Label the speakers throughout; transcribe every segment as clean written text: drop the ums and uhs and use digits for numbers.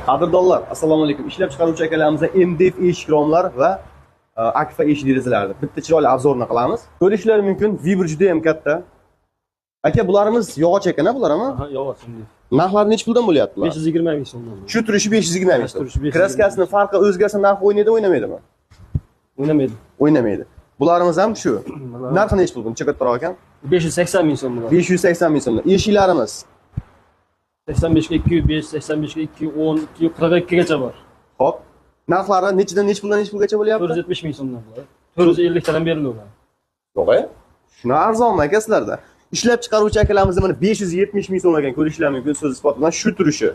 Speaker 1: Qadrdonlar, assalomu alaykum. Ishlab chiqaruvchi akalarimizdan MDF eshik romlar va Akfa eshik derazalarni bitta chiroyli обзор ni qilamiz. Ko'rishlari mumkin, выбор juda ham katta. Aka, bularimiz yog'och ekan, bular ama?
Speaker 2: Aha, yog'och endi.
Speaker 1: Narxlari necha puldan bo'lyapti bular?
Speaker 2: 520 ming so'mdan.
Speaker 1: Shu turishi 520 ming so'm.
Speaker 2: Turishi 520.
Speaker 1: Краска sini farqi o'zgarsa narxi o'ynaydi, o'ynamaydimi?
Speaker 2: O'ynamaydi.
Speaker 1: O'ynamaydi. Bularimiz ham shu. Narxi necha pul? Buncha kattaroq ekan.
Speaker 2: 580 ming so'm bular.
Speaker 1: 580 ming so'mdan. Eshiklarimiz
Speaker 2: 85 ga 205, 85 ga 210, 242 gacha bor.
Speaker 1: Xo'p. Narxlari nechidan necha puldan necha pulgacha bo'lyapti?
Speaker 2: 470 ming so'mdan bular. 450 tadan beriladi ular.
Speaker 1: Yo'q, e? Shuni arzonmi aka sizlarda? Ishlab chiqaruvchi akalarimizda mana 570 ming so'm ekan, ko'rishlar mumkin so'z isboti bilan shu turishi.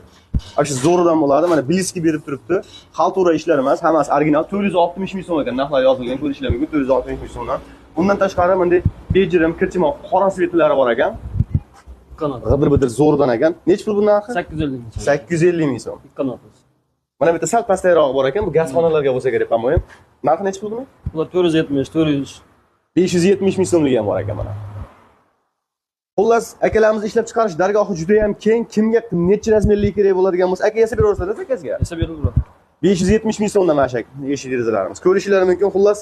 Speaker 1: Ana shu zo'ridan bo'ladi. Mana блеск berib turibdi. Халтура ishlar emas, hammasi original. 460 ming so'm ekan, narxlar yozilgan, ko'rishlar mumkin 460 ming so'mdan. Undan tashqari bunday bejirim, kirchimoq, qora цвет lari bor ekan.
Speaker 2: Qanot.
Speaker 1: G'idir-bidir zo'ridan ekan. Necha pul bu narxi?
Speaker 2: 850 ming so'm.
Speaker 1: 850 ming so'm.
Speaker 2: Ikki qanot.
Speaker 1: Mana bitta sal pastayrog'i bor ekan, bu gazxonalarga bo'lsa kerak, по-моему. Narxi necha pul buni?
Speaker 2: Bular 470, 400.
Speaker 1: 570 ming so'mligi ham bor ekan mana. Xullas, akalarimiz ishlab chiqarish dargohi juda ham keng. Kimga necha размер li kerak bo'ladigan bo'lsa, aka yasab beraverasizlar заказ ga.
Speaker 2: Yasab beriladi.
Speaker 1: 570 ming so'mdan mana shu eshik derazalarimiz. Ko'rishingiz mumkin. Xullas,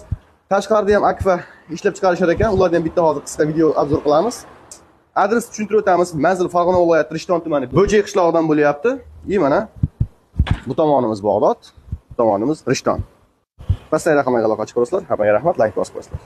Speaker 1: tashqarida ham Akfa ishlab chiqarishar ekan. Ulardan ham bitta hozir qisqa video обзор qilamiz. Adres tushuntirib o'tamiz. Manzil Farg'ona viloyati Rishton tumani Bo'jay qishlog'idan bo'lyapti. И mana bu tomonimiz Bag'dod, bu tomonimiz Rishton. Pastdagi raqamlarga aloqa chiqarasizlar. Hammaga rahmat, like bosib qo'yasizlar.